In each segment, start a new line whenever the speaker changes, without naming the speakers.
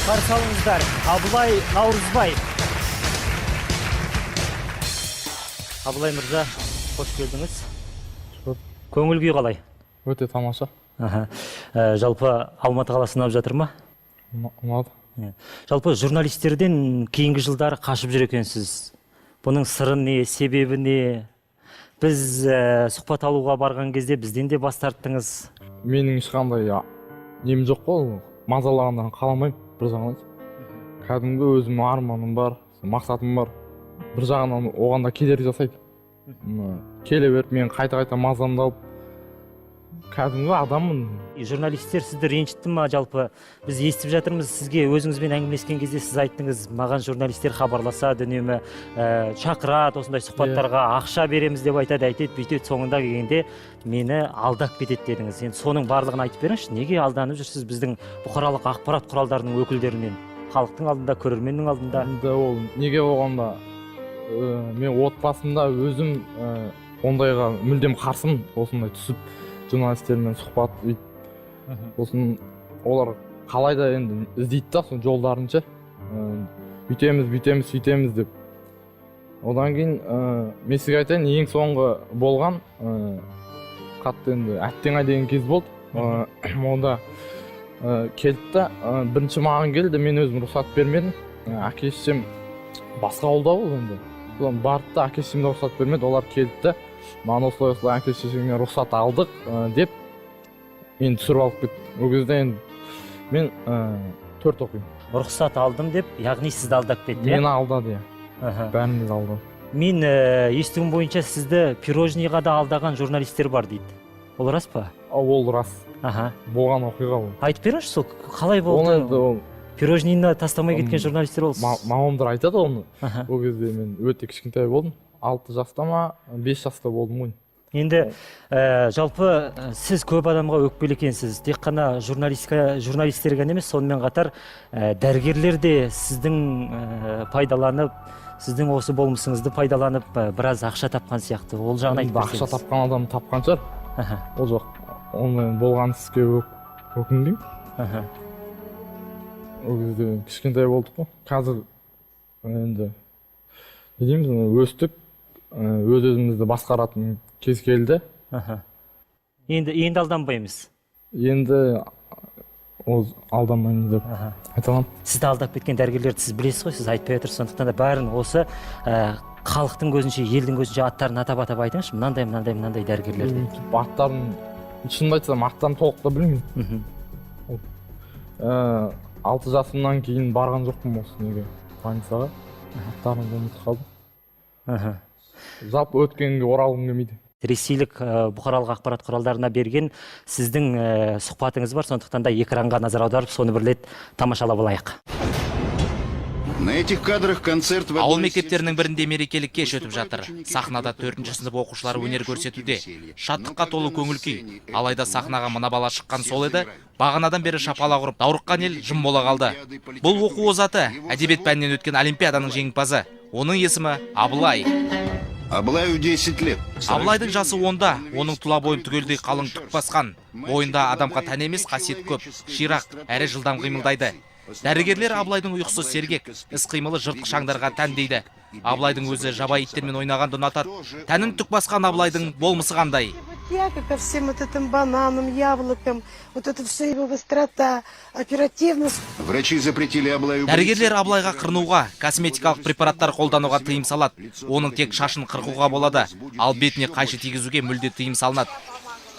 Қарсы алыңыздар, Абылай Наурызбай. Абылай мырза, қош келдіңіз. Көңіл күй қалай?
Өте тамаша.
Жалпы Алматы қаласы ұнап жатыр ма?
Ұнады.
Жалпы журналистерден кейінгі жылдары қашып жүр екенсіз. Бұның сыры не, себебі не? Біз сұхбат алуға барған кезде бізден де бас тарттыңыз.
Менің ешқандай нем жоқ қой, мазалағандан қаламаймын бір жағынан. Кәдімгі өзімнің арманым бар, мақсатым бар. Бір жағынан оған да кедергі жасайды. Келе беріп мен қайта-қайта мазамды алып, кәдімгі адаммын.
Журналистер сізді ренжітті ма жалпы? Біз естіп жатырмыз, сізге өзіңізбен әңгімелескен кезде сіз айттыңыз, маған журналистер хабарласады үнемі, шақырады осындай сұхбаттарға, ақша береміз деп айтады, әйтеді, бүйтеді, соңында келгенде мені алдап кетеді дедіңіз. Енді соның барлығын айтып беріңізші, неге алданып жүрсіз біздің бұқаралық ақпарат құралдарының өкілдерінен, халықтың алдында, көрерменнің алдында?
Енді ол неге болғанда, мен отбасымда өзім ондайға мүлдем қарсымын, осындай түсіп журналистермен сұхбат өйтіп. Сосын олар қалай да енді іздейді да сол жолдарын ше, бүйтеміз, бүйтеміз, сөйтеміз деп. Одан кейін мен сізге айтайын, ең соңғы болған қатты енді әттең ай деген кез болды. Онда келді да, бірінші маған келді, мен өзім рұқсат бермедім. Әке шешем басқа ауылда болды енді. Содан барды да, әке шешем де рұқсат бермеді. Олар келді да, маған осылай осылай әке шешеңнен рұқсат алдық деп мені түсіріп алып кетті. Ол кезде енді мен 4 оқимын.
Рұқсат алдым деп, яғни сізді алдап кетті, иә?
Мені алдады, иә. Бәрімізді алдады.
Мен естуім бойынша сізді пирожныйға да алдаған журналистер бар дейді. Ол рас па?
Ол рас. Болған оқиға ол.
Айтып беріңізші, сол қалай болды?
Оны енді ол
Пирожныйны тастамай кеткен журналистер ол.
Мамамдар айтады оны. Ол кезде мен өте кішкентай болдым. 6 жаста ма, 5 жаста болдым ғой.
Енді жалпы сіз көп адамға өкпелі екенсіз. Тек қана журналистерге ғана емес, сонымен қатар дәрігерлер де сіздің пайдаланып, сіздің осы болмысыңызды пайдаланып, біраз ақша тапқан сияқты. Ол жағын айтып
Енді ақша
берсеңіз.
тапқан адам тапқан шығар. Ол жоқ. Оны болған іске өкінбеймін. Ол кезде кішкентай болдық қой. Қазір енді не дейміз, өстік, өз өзімізді басқаратын кез келді.
Енді алданбаймыз.
Енді ол алданбаймыз деп айта аламын.
Сізді алдап кеткен дәрігерлерді сіз білесіз ғой, сіз айтпай отырсыз. Сондықтан да бәрін осы халықтың көзінше, елдің көзінше аттарын атап-атап айтыңызшы, мынандай, мынандай, мынандай дәрігерлер деп.
Аттарын, шынымды айтсам, аттарын толық та білмеймін. 6 жасымнан кейін барған жоқпын осы неге, больницаға. Аттарын ұмытып қалдым. Жалпы өткенге оралғым келмейді.
Ресейлік бұқаралық ақпарат құралдарына берген сіздің сұхбатыңыз бар, сондықтан да экранға назар аударып, соны бір рет тамашалап алайық.
На этих кадрах концерт в
Ауыл
одной из
мектептерінің
сельских
бірінде мерекелік кеш өтіп жатыр.
Выступают ученики
Сахнада
четвёртых
4-ші сынып
классов.
оқушылары өнер
Смех, шутки,
көрсетуде.
веселье.
Шаттыққа
Но
толы
когда на
көңіл күй.
сцене
Алайда
этот
сахнаға
матч,
мына бала шыққан
все
сол еді,
замирают.
бағанадан бері шапалақ ұрып, даурыққан ел жым бола қалды. Бұл оқу озаты, әдебиет пәнінен өткен олимпиаданың жеңімпазы. Оның есімі Абылай.
Абылаю 10 лет.
Абылайдың жасы 10-да, оның тұла бойын түгелдей қалың түк басқан. Бойында адамға тән емес қасиет көп, ширақ, әрі жылдам қимылдайды. Дәрігерлер Абылайдың ұйқысы сергек, іс-қимылы жыртқыш аңдарға тән дейді. Абылайдың өзі жабайы иттермен ойнағанды ұнатады. Тәнін түк басқан Абылайдың болмысы қандай?
Тяга ко всем вот этим бананам, яблокам, вот это все его быстрота, оперативность.
Врачи запретили Абылаю
Дәрігерлер
бриться.
Абылайға қырынуға, косметикалық препараттар қолдануға тыйым салады. Оның тек шашын қырқуға болады, ал бетіне қайшы тигізуге мүлде тыйым салынады.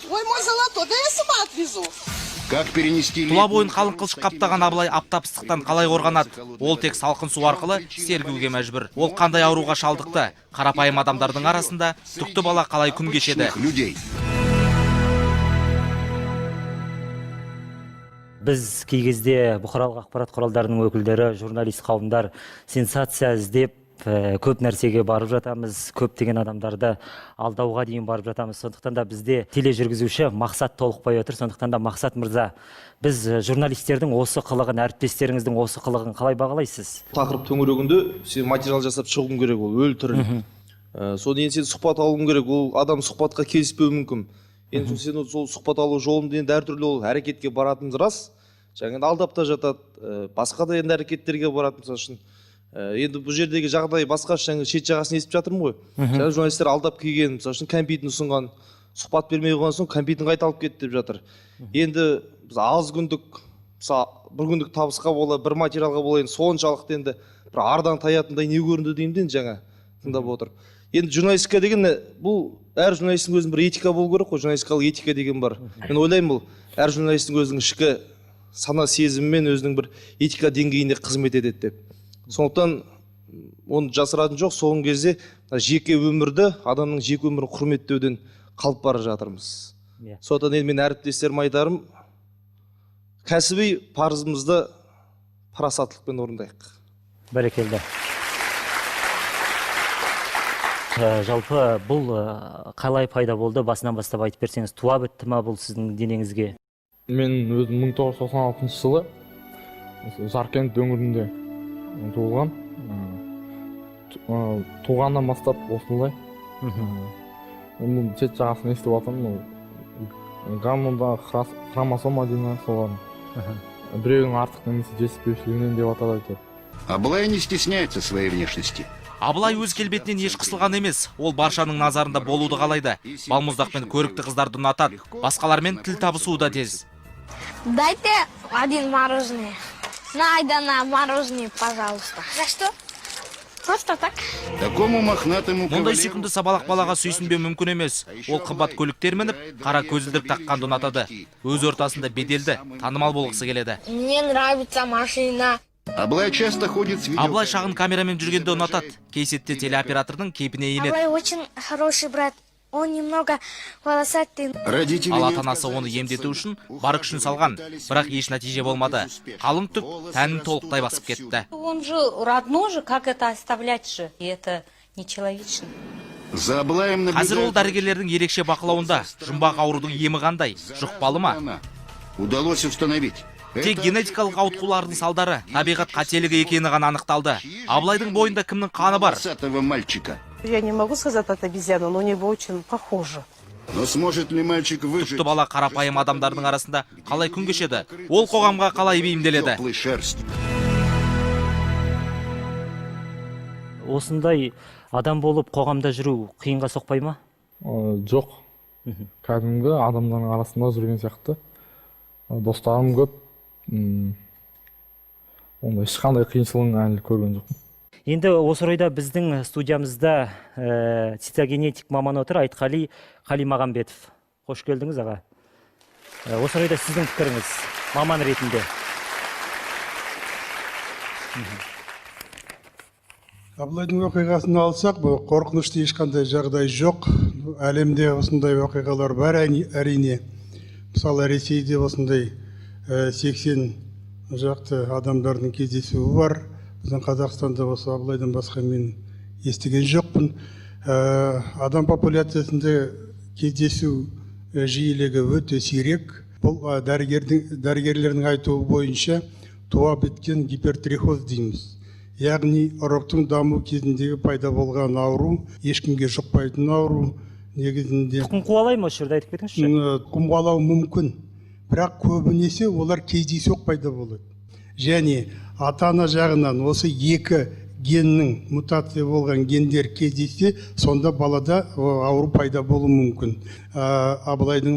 Ой, мой золотой, да я сама отвезу.
Как перенести
Тұла
летнюю
бойын қалың
жару с
қылшық
такими
қаптаған Абылай аптап ыстықтан қалай қорғанады? Ол тек салқын су арқылы сергуге мәжбүр. Ол қандай ауруға шалдықты? Қарапайым адамдардың арасында түкті бала қалай күн кешеді?
обычных людей.
Біз кей кезде бұқаралық ақпарат құралдарының өкілдері, журналист қауымдар сенсация іздеп, көп нәрсеге барып жатамыз, көптеген адамдарды алдауға дейін барып жатамыз. Сондықтан да бізде тележүргізуші Мақсат Толықбай отыр. Сондықтан да Мақсат мырза, біз журналистердің осы қылығын, әріптестеріңіздің осы қылығын қалай бағалайсыз?
Тақырып төңірегінде сен материал жасап шығуың керек, ол өлі тірі. Содан кейін сен сұхбат алуың керек, ол адам сұхбатқа келіспеуі мүмкін. Енді сен сол сұхбат алу жолында енді әртүрлі ол әрекетке баратынымыз рас. Жаңа енді алдап та жатады, басқа да енді әрекеттерге барады, мысалы үшін. Енді бұл жердегі жағдай басқаша, жаңа шет жағасын естіп жатырмын ғой. Жаңа журналистер алдап келген, мысалы үшін, кәмпитін ұсынған, сұхбат бермей қойған соң кәмпитін қайта алып кетті деп жатыр. Енді біз аз күндік, мысалы, бір күндік табысқа бола, бір материалға бола, енді соншалықты енді бір ардан таятындай не көрінді деймін де енді жаңа тыңдап отырып. Енді журналистика деген бұл әр журналисттің өзінің бір этика болу керек қой, журналистикалық этика деген бар. Мен ойлаймын, бұл әр журналисттің өзінің ішкі сана сезімімен өзінің бір этика деңгейінде қызмет етеді деп. Сондықтан оны жасыратын жоқ, соңғы кезде мына жеке өмірді, адамның жеке өмірін құрметтеуден қалып бара жатырмыз. Сондықтан енді мен әріптестеріме айтарым, кәсіби парызымызды парасаттылықпен орындайық.
Бәрекелді. Жалпы бұл қалай пайда болды, басынан бастап айтып берсеңіз, туа бітті ма бұл сіздің денеңізге?
Мен өзім 1996 жылы осы Жаркент өңірінде туылған. Туғаннан бастап осындай. Мен шет жағасын естіп жатырмын, ол гаммада хромосома дейді ма, солардың. Біреудің артық немесе жетіспеушілігінен деп атады әйтеуір.
Абылай не стесняется своей внешности.
Абылай өз келбетінен еш қысылған емес. Ол баршаның назарында болуды қалайды. Балмұздақ пен көрікті қыздарды ұнатады. Басқалармен тіл табысуы да тез.
Дайте один мороженое. На, Айдана, мороженое, пожалуйста. За что? Просто так.
Такому мохнатому
Мұндай
кавалеру
сүйкімді сабалақ балаға сүйсінбеу мүмкін емес. Ол қымбат көліктер мініп, қара көзілдірік таққанды ұнатады. Өз ортасында беделді, танымал болғысы келеді.
Мне нравится машина.
Абылай часто ходит с
Абылай шағын камерамен жүргенді ұнатады. Кей сәтте телеоператордың кейпіне енеді.
Абылай очень хороший брат. Он немного волосатый.
Родители
Ал
не
ата-анасы оны
отказались от
емдету
сына.
Үшін бар күшін салған, бірақ еш нәтиже болмады. Қалың түк тәнін толықтай басып кетті.
Он же родной же, как это оставлять же? И это нечеловечно.
За Абылаем
Қазір ол
наблюдают
дәрігерлердің ерекше бақылауында. Жұмбақ аурудың емі қандай? Жұқпалы ма?
Она. Удалось установить.
Тек генетикалық ауытқулардың салдары, табиғат қателігі екені ғана анықталды. Абылайдың бойында кімнің қаны бар?
Волосатого мальчика.
Я не могу сказать от обезьяны, но у него очень похоже.
Но сможет ли мальчик выжить?
Түкті бала қарапайым адамдардың арасында қалай күн кешеді? Ол қоғамға қалай бейімделеді?
Теплой шерстью.
Осындай адам болып қоғамда жүру қиынға соқпай ма?
Жоқ, кәдімгі адамдардың арасында жүрген сияқты. Достарым көп. Ондай ешқандай қиыншылығын әлі көрген жоқпын.
Енді осы орайда біздің студиямызда цитогенетик маман отыр, Айтқали Қалимағамбетов. Қош келдіңіз, аға. Осы орайда сіздің пікіріңіз маман ретінде.
Абылайдың оқиғасын алсақ, бұл қорқынышты ешқандай жағдай жоқ. Әлемде осындай оқиғалар бар, әрине. Мысалы, Ресейде осындай 80 жақты адамдардың кездесуі бар. Біздің Қазақстанда осы Абылайдан басқа мен естіген жоқпын. Адам популяциясында кездесу жиілігі өте сирек. Бұл дәрігерлердің айтуы бойынша туа біткен гипертрихоз дейміз. Яғни ұрықтың даму кезіндегі пайда болған ауру, ешкімге жұқпайтын ауру негізінде.
Тұқым қуалай ма, осы жерде айтып кетіңізші?
Тұқым қуалауы мүмкін, бірақ көбінесе олар кездейсоқ пайда болады. Және ата-ана жағынан осы екі геннің мутация болған гендер кездессе, сонда балада ауру пайда болуы мүмкін. Абылайдың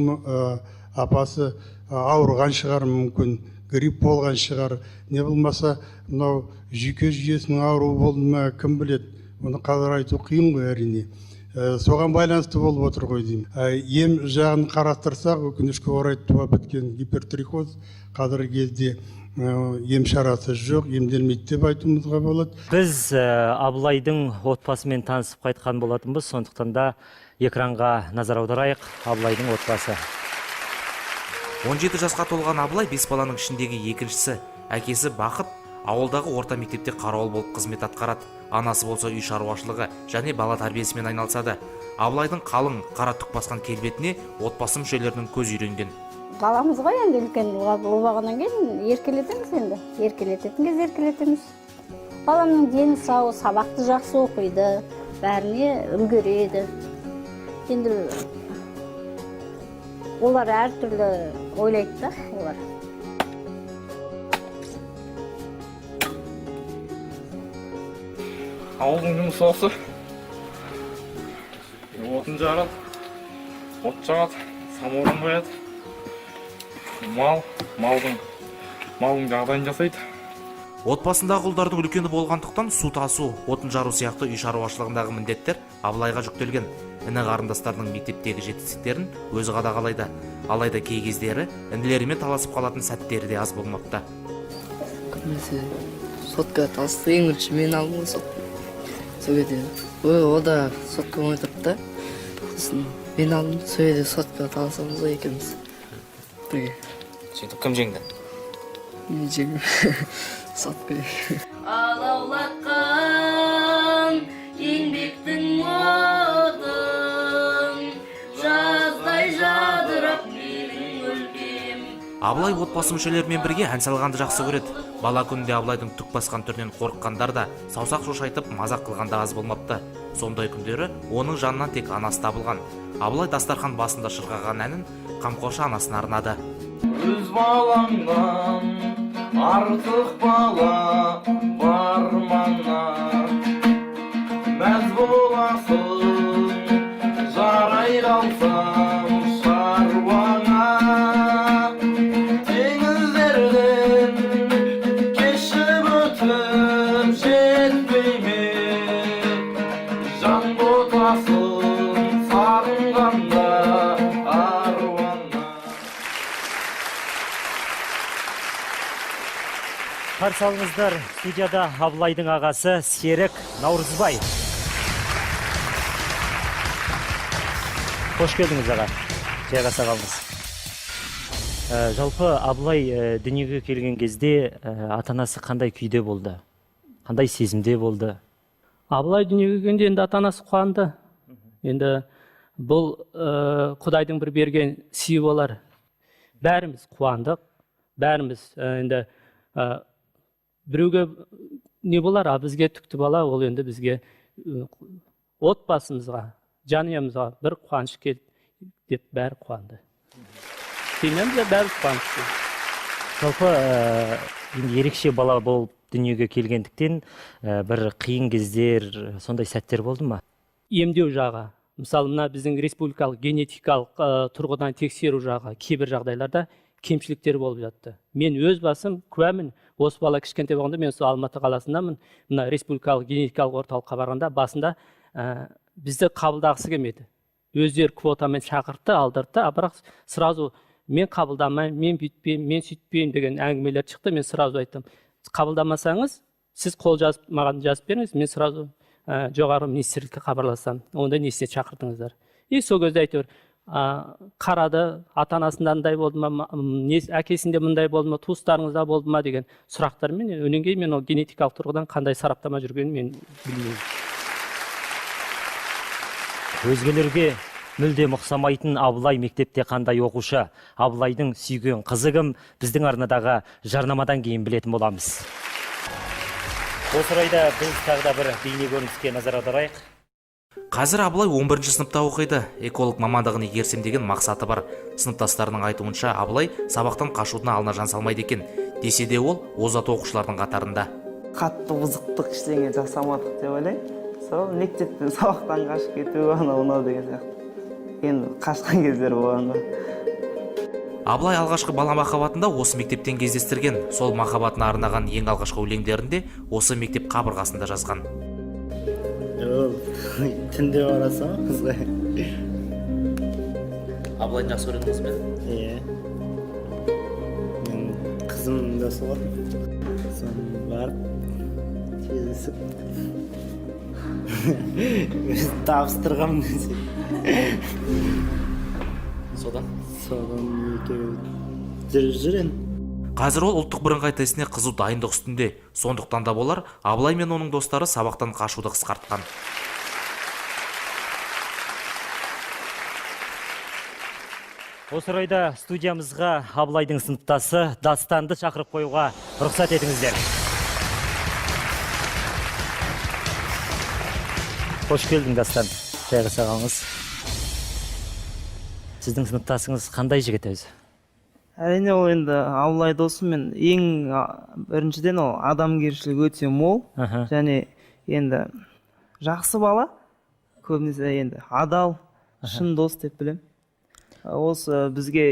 апасы ауырған шығар мүмкін, грипп болған шығар, не болмаса мынау жүйке жүйесінің ауруы болды ма, кім біледі, оны қазір айту қиын ғой әрине. Соған байланысты болып отыр ғой деймін. Ем жағын қарастырсақ, өкінішке орай туа біткен гипертрихоз қазіргі кезде ем шарасы жоқ, емделмейді деп айтуымызға болады.
Біз Абылайдың отбасымен танысып қайтқан болатынбыз, сондықтан да экранға назар аударайық. Абылайдың отбасы.
17 жасқа толған Абылай 5 баланың ішіндегі екіншісі. Әкесі Бақыт ауылдағы орта мектепте қарауыл болып қызмет атқарады. Анасы болса үй шаруашылығы және бала тәрбиесімен айналысады. Абылайдың қалың, қара түк басқан келбетіне отбасы мүшелерінің көзі үйренген.
Баламыз ғой енді, үлкен болғаннан кейін еркелетеміз енді. Еркелететін кезде еркелетеміз. Баламның дені сау, сабақты жақсы оқиды, бәріне үлгереді. Енді олар әртүрлі ойлайды да олар.
Ауылдың жұмысы осы. Отын жарады, от жағады, самаурын қояды. Малдың жағдайын жасайды.
Отбасындағы ұлдардың үлкені болғандықтан су тасу, отын жару сияқты үй шаруашылығындағы міндеттер Абылайға жүктелген. Іні қарындастарының мектептегі жетістіктерін өзі қадағалайды. Алайда кей кездері інілерімен таласып қалатын сәттері де аз болмапты.
Көбінесе сотка таласты, ең бірінші мен алдым ғой сотка. Сол кезде ой, о да сотка оңай тұрды да, сосын мен алдым, сол жерде сотка таласамыз ғой екеуміз бірге.
Сөйтіп кім жеңді?
Мен жеңдім сотка.
Алаулатқан еңбектің отын, жаздай жадырап менің өлкем.
Абылай отбасы мүшелерімен бірге ән салғанды жақсы көреді. Бала күнінде Абылайдың түк басқан түрінен қорыққандар да, саусақ шошайтып мазақ қылғанда аз болмапты. Сондай күндері оның жанынан тек анасы табылған. Абылай дастархан басында шырқаған әнін қамқоршы анасына арнады.
Өз балаңнан артық бала бар мана, мәз боласың жарай қалсам шаруаңа. Теңіздерден кешіп өтіп жетпей ме жан ботасын сағынғанда аруана.
Қарсы алыңыздар, студияда Абылайдың ағасы Серік Наурызбай. Қош келдіңіз, аға. Жайғаса қалыңыз. Жалпы Абылай дүниеге келген кезде ата-анасы қандай күйде болды? Қандай сезімде болды?
Абылай дүниеге келгенде енді ата-анасы қуанды. Енді бұл Құдайдың бір берген сыйы болар. Бәріміз қуандық, бәріміз енді біреуге не болар, а бізге түкті бала, ол енді бізге отбасымызға, жанұямызға бір қуаныш келді деп бәрі қуанды. Семьямызда бәрі қуанышты.
Жалпы енді ерекше бала болып дүниеге келгендіктен бір қиын кездер, сондай сәттер болды ма?
Емдеу жағы, мысалы мына біздің республикалық генетикалық тұрғыдан тексеру жағы кейбір жағдайларда кемшіліктер болып жатты. Мен өз басым куәмін, осы бала кішкентай болғанда мен сол Алматы қаласындамын, мына республикалық генетикалық орталыққа барғанда басында бізді қабылдағысы келмеді. Өздері квотамен шақыртты, алдыртты, а бірақ сразу мен қабылдамаймын, мен бүйтпеймін, мен сөйтпеймін деген әңгімелер шықты. Мен сразу айттым, қабылдамасаңыз, сіз қол жазып, маған жазып беріңіз, мен сразу жоғары министрлікке хабарласамын. Онда несіне шақырдыңыздар? И сол кезде әйтеуір қарады, ата-анасында мындай болды ма, әкесінде мындай болды ма, туыстарыңызда болды ма деген сұрақтармен. Одан кейін мен ол генетикалық тұрғыдан қандай сараптама жүргенін мен білмеймін.
Өзгелерге мүлдем ұқсамайтын Абылай мектепте қандай оқушы? Абылайдың сүйген қызы кім? Біздің арнадағы жарнамадан кейін білетін боламыз. Осы орайда біз тағы да бір бейне көрініске назар аударайық.
Қазір Абылай 11 сыныпта оқиды. Эколог мамандығын игерсем деген мақсаты бар. Сыныптастарының айтуынша, Абылай сабақтан қашудың алдына жан салмайды екен. Десе де ол озат оқушылардың қатарында.
Қатты бұзықтық ештеңе жасамадық деп ойлаймын. Сол мектептен сабақтан қашып кету, анау мынау деген сияқты. Енді қашқан кездер болған ғой.
Абылай алғашқы бала махаббатында осы мектептен кездестірген. Сол махаббатына арнаған ең алғашқы өлеңдерін де осы мектеп қабырғасында жазған.
Ол түнде барасың ғой қызға.
Абылайдың жақсы көретін қызы ма?
Иә. Мен қызымның досы ғой. Соны барып кездесіп өзі табыстырғанмын десе.
Содан?
Содан екеуі жүріп жүр енді.
Қазір ол ұлттық бірыңғай тестіне қызу дайындық үстінде. Сондықтан да болар, Абылай мен оның достары сабақтан қашуды қысқартқан.
Осы орайда студиямызға Абылайдың сыныптасы Дастанды шақырып қоюға рұқсат етіңіздер. Қош келдің, Дастан. Жайғаса қалыңыз. Сіздің сыныптасыңыз қандай жігіт өзі?
Әрине, ол енді Абылай досым мен ең біріншіден ол адамгершілігі өте мол. Және енді Жақсы бала, көбінесе енді адал, шын дос деп білемін. Осы бізге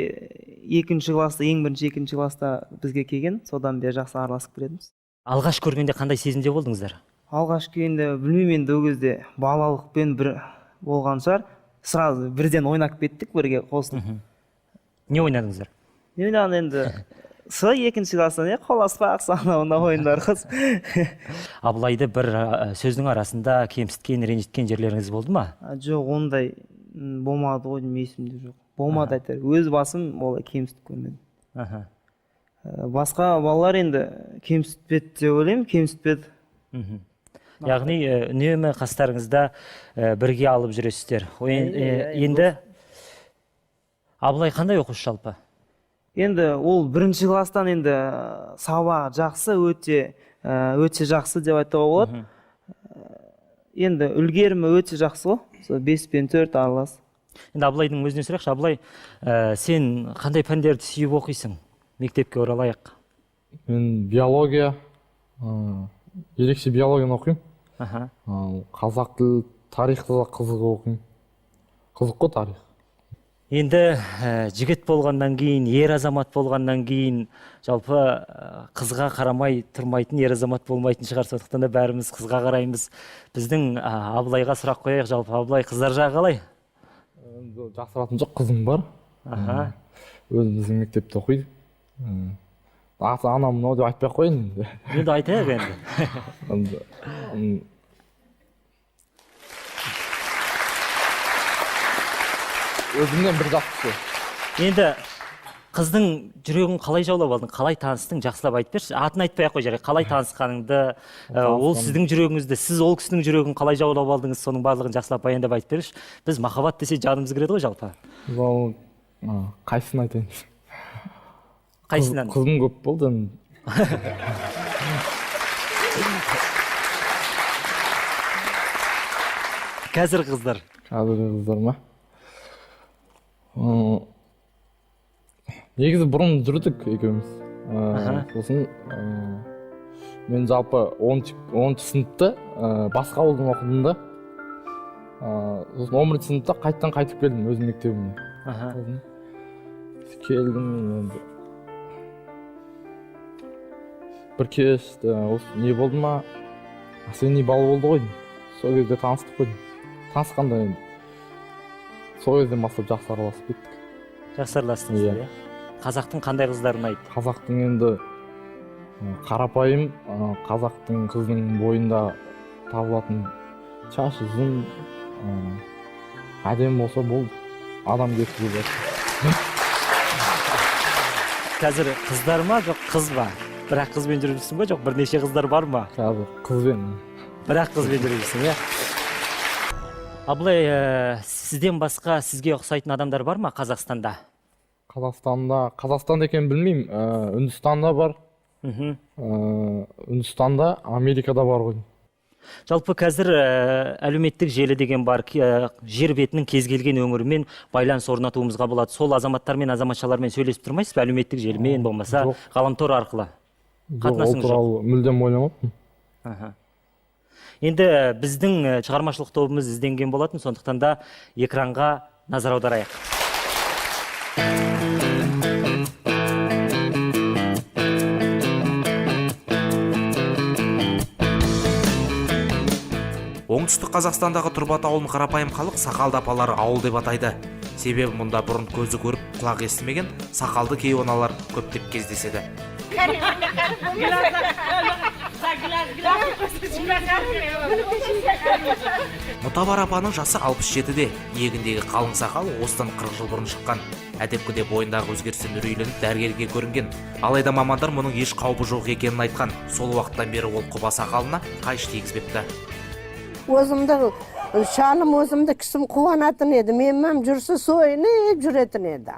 екінші класста, ең бірінші екінші класста бізге келген, содан бері жақсы араласып келеміз.
Алғаш көргенде қандай сезімде болдыңыздар?
Алғаш келгенде білмеймін енді, ол кезде балалықпен бір болған шығар. Сразу бірден ойнап кеттік, бірге қосылып.
Не ойнадыңыздар?
Не ойнаған енді, сол екінші класстан қол аспақ, анау мынау ойындар қыз.
Абылайды бір сөздің арасында кемсіткен, ренжіткен жерлеріңіз болды ма?
Жоқ, ондай болмады ғой деймін, есімде жоқ. Болмады әйтеуір. Өз басым олай кемсітіп көрмедім. Басқа балалар енді кемсітпеді деп ойлаймын, кемсітпеді.
Яғни үнемі қастарыңызда бірге алып жүресіздер. Енді Абылай қандай оқушы жалпы?
Енді ол бірінші класстан енді сабағы жақсы, өте жақсы деп айтуға болады. Енді үлгерімі өте жақсы ғой. Сол 5 пен 4 аралас.
Енді Абылайдың өзінен сұрайықшы. Абылай, сен қандай пәндерді сүйіп оқисың? Мектепке оралайық.
Мен биология, ерекше биологияны оқимын. Қазақ тілі, тарихты да қызық оқимын. Қызық қой тарих.
Енді жігіт болғаннан кейін, ер азамат болғаннан кейін, жалпы қызға қарамай тұрмайтын ер азамат болмайтын шығар. Сондықтан да бәріміз қызға қараймыз. Біздің Абылайға сұрақ қояйық. Жалпы Абылай, қыздар жағы қалай?
Енді жасыратыным жоқ, қызым бар. Өзіміздің мектепте оқиды. Аты анау мынау деп айтпай ақ қояйын енді.
Енді айтайық енді.
Өзімнен бір жас кіші.
Енді қыздың жүрегін қалай жаулап алдың, қалай таныстың, жақсылап айтып берші. Атын айтпай ақ қой, жарайды. Қалай танысқаныңды, ол сіздің жүрегіңізді, сіз ол кісінің жүрегін қалай жаулап алдыңыз, соның барлығын жақсылап баяндап айтып берші. Біз махаббат десе жанымыз кіреді ғой жалпы.
Ол қайсысын айтайын?
Қайсынан?
Қызым көп болды енді.
Қазір қыздар.
Қазіргі қыздар ма? Негізі бұрын жүрдік екеуміз. Сосын мен жалпы 10 сыныпты басқа ауылдан оқыдым да. Сосын 11 сыныпта қайтадан қайтып келдім өз мектебіме. Сосын келдім енді. Бір кеш осы не болды ма? Осенний бал болды ғой. Сол кезде таныстық қой. Танысқанда енді сол кезден бастап жақсы араласып кеттік.
Жақсы араластыңыздар, иә? Қазақтың қандай қыздары ұнайды?
Қазақтың енді қарапайым қазақтың қызының бойында табылатын шаш ұзын, әдемі болса болды, адамгершілігі бар.
Қазір қыздар ма, жоқ қыз ба? Бірақ қызбен жүріп жүрсің ба, жоқ бірнеше қыздар бар ма?
Қазір қызбен.
Бірақ қызбен жүріп жүрсің, иә? Абылай, сізден басқа сізге ұқсайтын адамдар бар ма Қазақстанда?
Қазақстанда екенін білмеймін. Үндістанда бар. Үндістанда, Америкада бар ғой.
Жалпы қазір әлеуметтік желі деген бар, жер бетінің кез келген өңірімен байланыс орнатуымызға болады. Сол азаматтармен, азаматшалармен сөйлесіп тұрмайсыз ба, әлеуметтік желімен болмаса ғаламтор арқылы?
Жоқ, ол туралы мүлдем ойламаппын.
Енді біздің шығармашылық тобымыз ізденген болатын, сондықтан да экранға назар аударайық.
Оңтүстік Қазақстандағы Тұрбат ауылын қарапайым халық сақалды апалар ауыл деп атайды. Себебі мұнда бұрын көзі көріп, құлақ естімеген сақалды кейуаналар көптеп кездеседі. Мұтабар апаның жасы 67-де, иегіндегі қалың сақал осыдан 40 жыл бұрын шыққан. Әдепкіде бойындағы өзгерістен үрейленіп дәрігерге көрінген. Алайда мамандар мұның еш қаупі жоқ екенін айтқан. Сол уақыттан бері ол құба сақалына қайшы тигізбепті.
Өзімді шалым, өзімді кісім қуанатын еді. Менің жүрсе сойынып жүретін еді.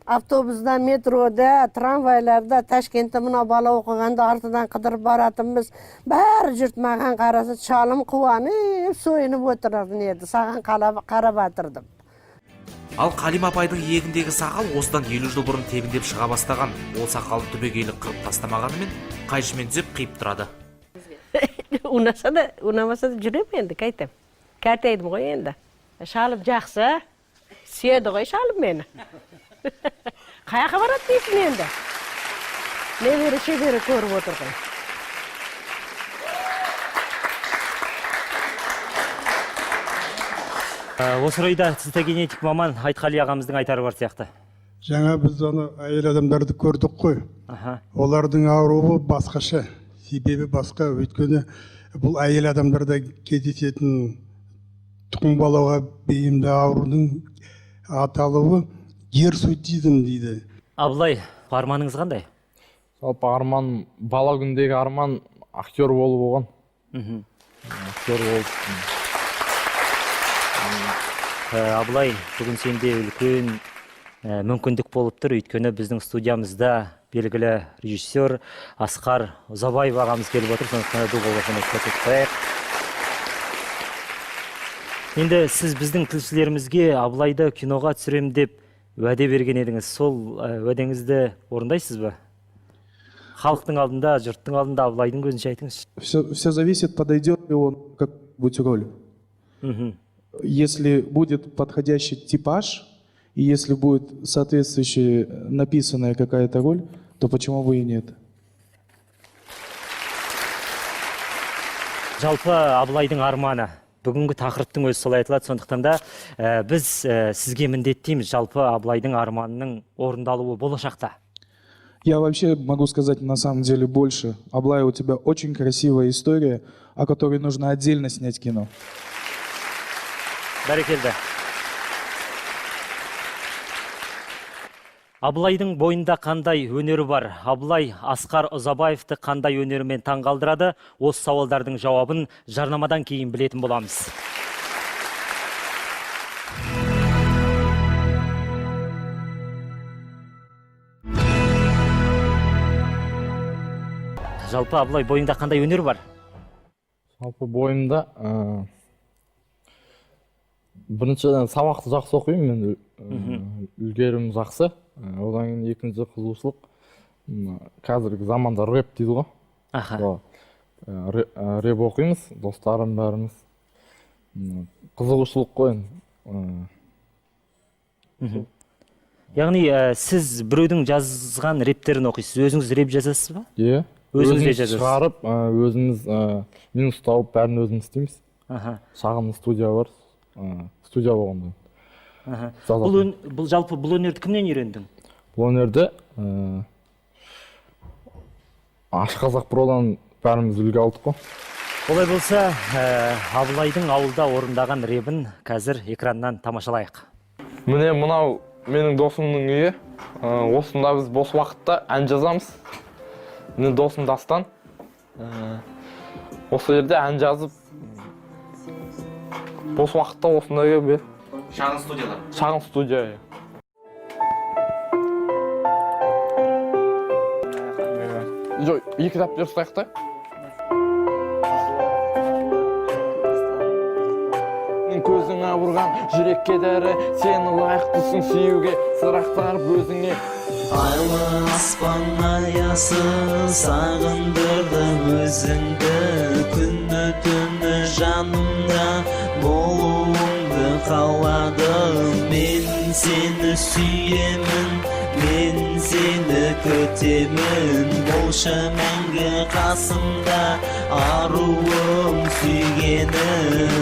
Автобуста, метрода, трамвайларда, Ташкентте мына бала оқығанда артынан қыдырып баратынбыз. Бәрі жұрт маған қараса, шалым қуанып, сойынып отыратын еді. Саған қарап атырдым.
Ал Қалим апайдың иегіндегі сақал осыдан 50 жыл бұрын тебіндеп шыға бастаған. Ол сақалын түбегейлі қырып тастамағанымен қайшымен түзеп қиып тұрады.
Ұнаса да, ұнамаса да жүремін енді, қайтем. Қартайдым ғой енді. Шалым жақсы, сүйеді ғой шалым мені. Қаяққа барады дейсің енді? Немере шебере көріп отыр ғой.
Осы орайда цитогенетик маман Айтқали ағамыздың айтары бар сияқты.
Жаңа біз ана әйел адамдарды көрдік қой. Олардың ауруы басқаша, себебі басқа. Өйткені бұл әйел адамдарда кездесетін тұқым қуалауға бейімді аурудың аталуы гирсутизм дейді.
Абылай, арманыңыз қандай?
Жалпы арман, бала күндегі арман актер болу болған. Актер болып.
Абылай, бүгін сенде үлкен мүмкіндік болып тұр. Өйткені біздің студиямызда белгілі режиссер Асқар Ұзабаев ағамыз келіп отыр. Сондықтан да ду қол көрсетіп қояйық. Енді сіз біздің тілшілерімізге Абылайды киноға түсірем деп уәде берген едіңіз. Сол уәдеңізді орындайсыз ба? Халықтың алдында, жұрттың алдында Абылайдың көзінше айтыңызшы.
Все зависит, подойдет ли он как-нибудь роль. Если будет подходящий типаж, и если будет соответствующая написанная какая-то роль, то почему бы и нет?
Жалпы Абылайдың арманы. Бүгінгі тақырыптың өзі солай айтылады. Сондықтан да біз сізге міндеттейміз жалпы Абылайдың арманының орындалуы болашақта.
Я вообще могу сказать на самом деле больше. Аблай, у тебя очень красивая история, о которой нужно отдельно снять кино.
Бәрекелді. Абылайдың бойында қандай өнері бар? Абылай Асқар Ұзабаевты қандай өнерімен таңғалдырады? Осы сауалдардың жауабын жарнамадан кейін білетін боламыз. Жалпы Абылай, бойыңда қандай өнер бар?
Жалпы бойымда біріншіден сабақты жақсы оқимын мен, үлгерімім жақсы. Одан кейін екінші қызығушылық, қазіргі заманда рэп дейді ғой. Рэп оқимыз, достарым бәріміз. Қызығушылық қой енді.
Яғни сіз біреудің жазған рэптерін оқисыз, өзіңіз рэп жазасыз ба?
Иә.
Өзіңіз де жазасыз.
Шығарып, өзіміз минус тауып, бәрін өзіміз істейміз. Шағын студия бар. Студия болғанда.
Бұл жалпы бұл өнерді кімнен үйрендің?
Бұл өнерді Ашқазақ Продан бәріміз үлгі алдық қой.
Олай болса, Абылайдың ауылда орындаған ребін қазір экраннан тамашалайық.
Міне мынау менің досымның үйі. Осында біз бос уақытта ән жазамыз. Міне досым Дастан. Осы жерде ән жазып, бос уақытта осында келіп.
Шағын студиялар.
Шағын студия. Жоқ, екі дәптер ұстайық та. Көзің ауырған жүрекке дәрі, сені лайықтысың сүюге, сырақтарып өзіңе.
Айлы аспан аясы сағындырды өзіңді, күні түні жанымда болуыңды қаладым. Мен сені сүйемін, мен сені күтемін, болшы мәңгі қасымда аруым сүйгенім.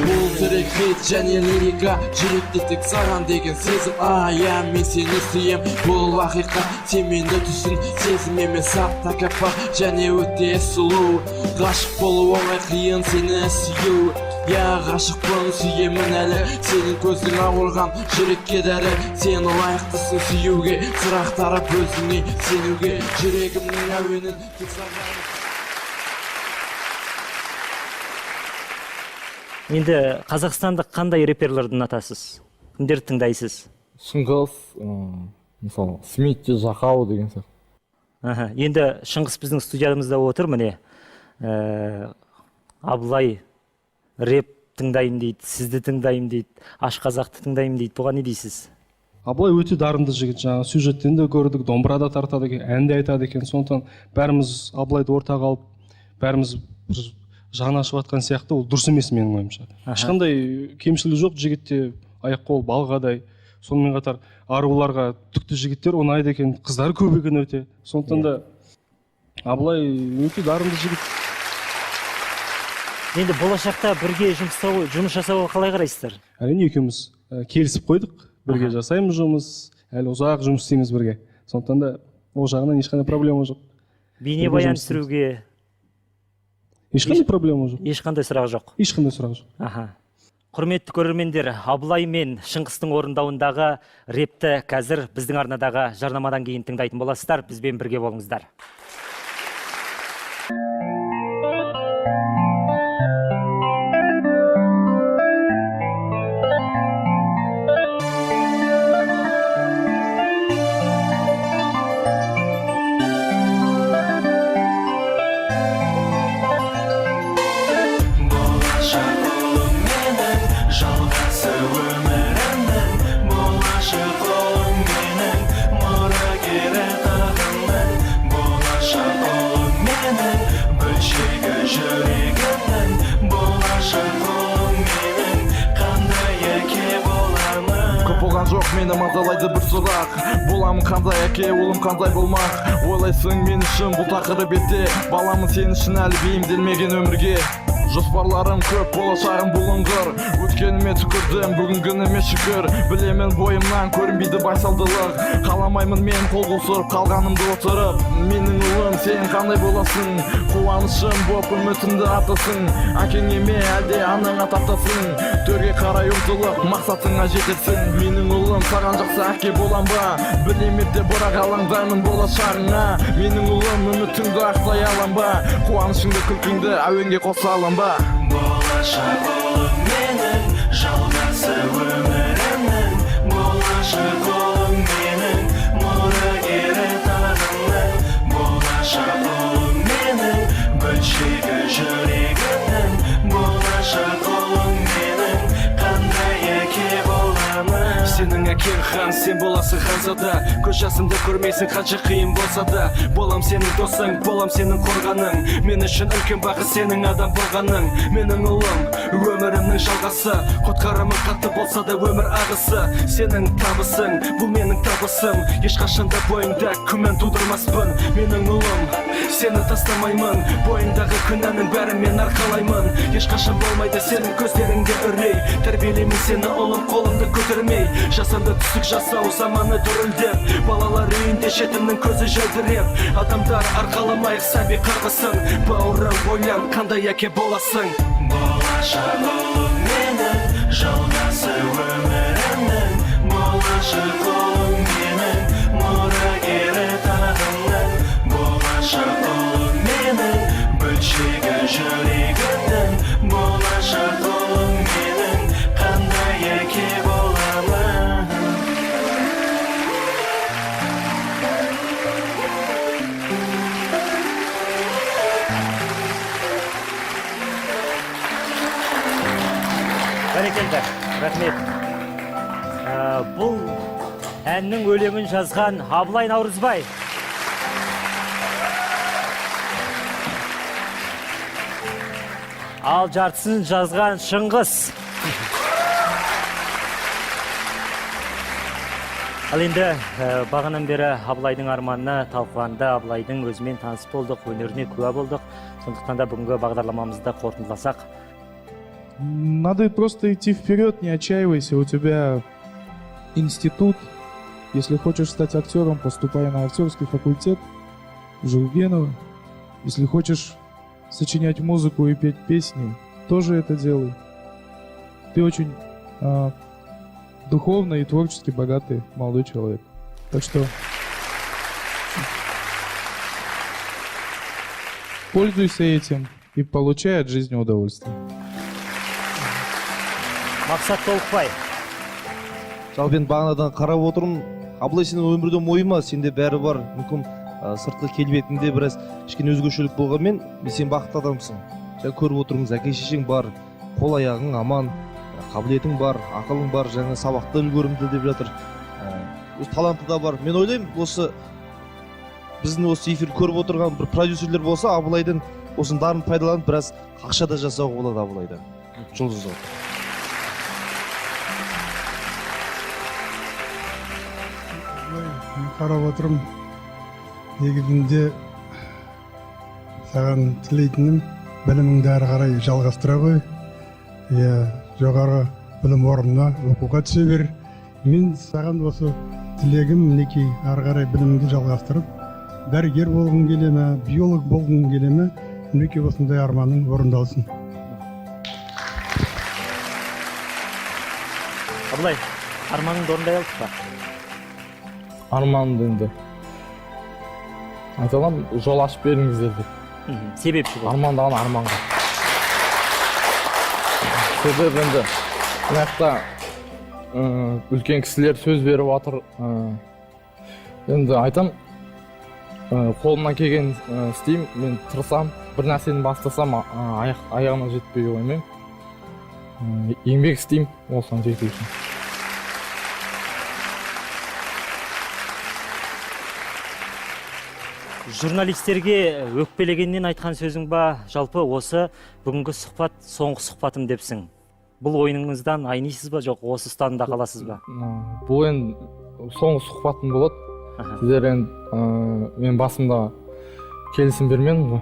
Бұл трек хит және лирика, жүректе тек саған деген сезім. Ая, мен сені сүйем, бұл ақиқат, сен мені түсін. Сезім емес ақ тәкаппар және өте сұлу. Ғашық болу оңай, қиын сені сүю. Я ғашықпын, сүйемін әлі, сенің көзің ауырған жүрекке дәрі. Сен лайықтысың сүюге, сырақтарып өзіңе сенуге. Жүрегімнің әуенін тек саған.
Енді қазақстандық қандай рэперлерді ұнатасыз? Кімдерді тыңдайсыз?
Шыңғыс, мысалы, Смит, Жақау деген сияқты.
Енді Шыңғыс біздің студиямызда отыр, міне. Абылай рэп тыңдаймын дейді, сізді тыңдаймын дейді, Ашқазақты тыңдаймын дейді. Бұған не дейсіз?
Абылай өте дарынды жігіт, жаңа сюжеттен де көрдік, домбыра да тартады екен, ән де айтады екен. Сондықтан бәріміз Абылайды ортаға алып, бәріміз бір Жаны ашып жатқан сияқты, ол дұрыс емес менің ойымша. Ешқандай кемшілігі жоқ жігітте, аяқ қол балғадай. Сонымен қатар аруларға түкті жігіттер ұнайды екен, қыздар көп екен өте. Сондықтан да Абылай өте дарынды жігіт.
Енді болашақта бірге жұмыс жасауға қалай қарайсыздар?
Әрине, екеуміз келісіп қойдық, бірге жасаймыз жұмыс, әлі ұзақ жұмыс істейміз бірге. Сондықтан да ол жағынан ешқандай проблема жоқ.
Бейнебаян түсіруге
ешқандай проблема жоқ.
Ешқандай сұрақ жоқ.
Ешқандай сұрақ жоқ.
Құрметті көрермендер, Абылай мен Шыңғыстың орындауындағы репті қазір біздің арнадағы жарнамадан кейін тыңдайтын боласыздар. Бізбен бірге болыңыздар.
Мені мазалайды бір сұрақ, боламын қандай әке, ұлым қандай болмақ? Ойлайсың мен үшін бұл тақырып ерте, баламын сен үшін әлі бейімделмеген өмірге. Жоспарларым көп, болашағым бұлыңғыр, өткеніме түкірдім, бүгінгініме шүкір. Білемін бойымнан көрінбейді байсалдылық, қаламаймын мен қол қусырып қалғанымды отырып. Менің ұлым, сен қандай боласың? Қуанышым боп үмітімді артасың, әкеңе ме әлде анаңа тартасың? Төрге қарай ұмтылып мақсатыңа жетерсің. Менің ұлым, саған жақсы әке болам ба? Білем ерте, бірақ алаңдаймын болашағыңа. Менің ұлым, үмітіңді ақтай алам ба? Қуанышыңды, күлкіңді әуенге қоса алам ба?
Болашақ ұлым менің, жалғасы өмірімнің, болашақ ұлым менің, мұрагері тағымның, болашақ ұлым менің, бөлшегі жүрегімнің, болашақ ұлым менің, қандай әке боламын?
Сенің әкең хан, сен боласың ханзада, көз жасымды көрмейсің қанша қиын болса да. Болам сенің досың, болам сенің қорғаның, мен үшін үлкен бақыт сенің адам болғаның. Менің ұлым, өмірімнің жалғасы, құтқарымын қатты болса да өмір ағысы. Сенің табысың, бұл менің табысым, ешқашан да бойыңда күмән тудырмаспын. Менің ұлым, сені тастамаймын, бойыңдағы күнәнің бәрін мен арқалаймын. Ешқашан болмайды сенің көздеріңде үрей, тәрбиелеймін сені ұлым қолымды көтермей. Жасанды түсік жасау заманы дүрілдеп, балалар үйінде жетімнің көзі жәудіреп. Адамдар арқаламайық сәби қарғысын, бауырым ойлан қандай әке боласың.
Болашақ ұлым менің, жалғасы өмірімнің, болашақ ұлым менің, мұрагері тағымның, болашақ ұлым менің, бөлшегі жүрегімнің, болашақ ұлым менің, қандай әке боламын?
Бәрекелді, рахмет. Бұл әннің өлеңін жазған Абылай Наурызбай. Ал жартысын жазған Шыңғыс. Ал енді бағанан бері Абылайдың арманына талқыланды, Абылайдың өзімен таныс болдық, өнеріне куә болдық. Сондықтан да бүгінгі бағдарламамызды қорытындыласақ.
Надо просто идти вперед, не отчаивайся. У тебя институт. Если хочешь стать актером, поступай на актерский факультет Жургенова. Если хочешь сочинять музыку и петь песни, тоже это делай. Ты очень духовно и творчески богатый молодой человек. Так что пользуйся этим и получай от жизни удовольствие.
Мақсат Толықбай.
Жалпы енді бағанадан қарап отырмын, Абылай, сенің өмірде мойыма, сенде бәрі бар. Мүмкін сыртқы келбетіңде біраз кішкене өзгешелік болғанмен, сен бақытты адамсың. Жаңа көріп отырмыз, әке шешең бар, қол аяғың аман, қабілетің бар, ақылың бар, жаңа сабақта үлгерімді деп жатыр. Өз таланты да бар. Мен ойлаймын, осы біздің осы эфирді көріп отырған бір продюсерлер болса, Абылайдың Осының дарын пайдаланып біраз ақша да жасауға болады Абылайдан. Жұлдыз болып.
Мен қарап отырмын, негізінде саған тілейтінім, біліміңді әрі қарай жалғастыра ғой, иә, жоғары білім орнына оқуға түсе бер. Мен саған осы тілегім, мінекей, әрі қарай біліміңді жалғастырып, дәрігер болғың келе ме, биолог болғың келе ме, мінекей, осындай арманың орындалсын.
Абылай, арманыңды орындай алдық па?
Арманымды енді айта аламын, жол ашып беріңіздер деп.
Себепші бол.
Армандаған арманға. Себебі енді мына жақта үлкен кісілер сөз беріп жатыр. Енді айтам, қолымнан келген істеймін, мен тырысамын, бір нәрсені бастасам, аяғына жетпей қоймаймын. Еңбек істеймін осыған жету үшін.
Журналистерге өкпелегеннен айтқан сөзің ба, жалпы осы бүгінгі сұхбат соңғы сұхбатым депсің. Бұл ойыныңыздан айнисыз ба, жоқ осы ұстанымда қаласыз ба?
Бұл енді соңғы сұхбатым болады. Сіздер енді мен басында келісім бермедім ғой.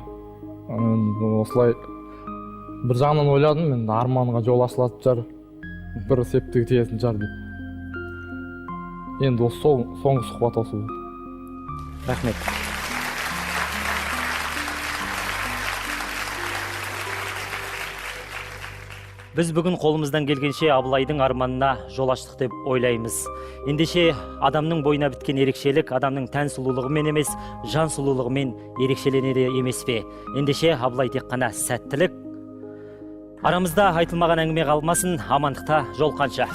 Осылай бір жағынан ойладым, енді арманға жол ашылатын шығар, бір септігі тиетін шығар деп. Енді осы соңғы сұхбат осы болды.
Рахмет. Біз бүгін қолымыздан келгенше Абылайдың арманына жол аштық деп ойлаймыз. Ендеше адамның бойына біткен ерекшелік адамның тән сұлулығымен емес, жан сұлулығымен ерекшеленеді емес пе? Ендеше Абылай тек қана сәттілік. Арамызда айтылмаған әңгіме қалмасын, амандықта жолыққанша.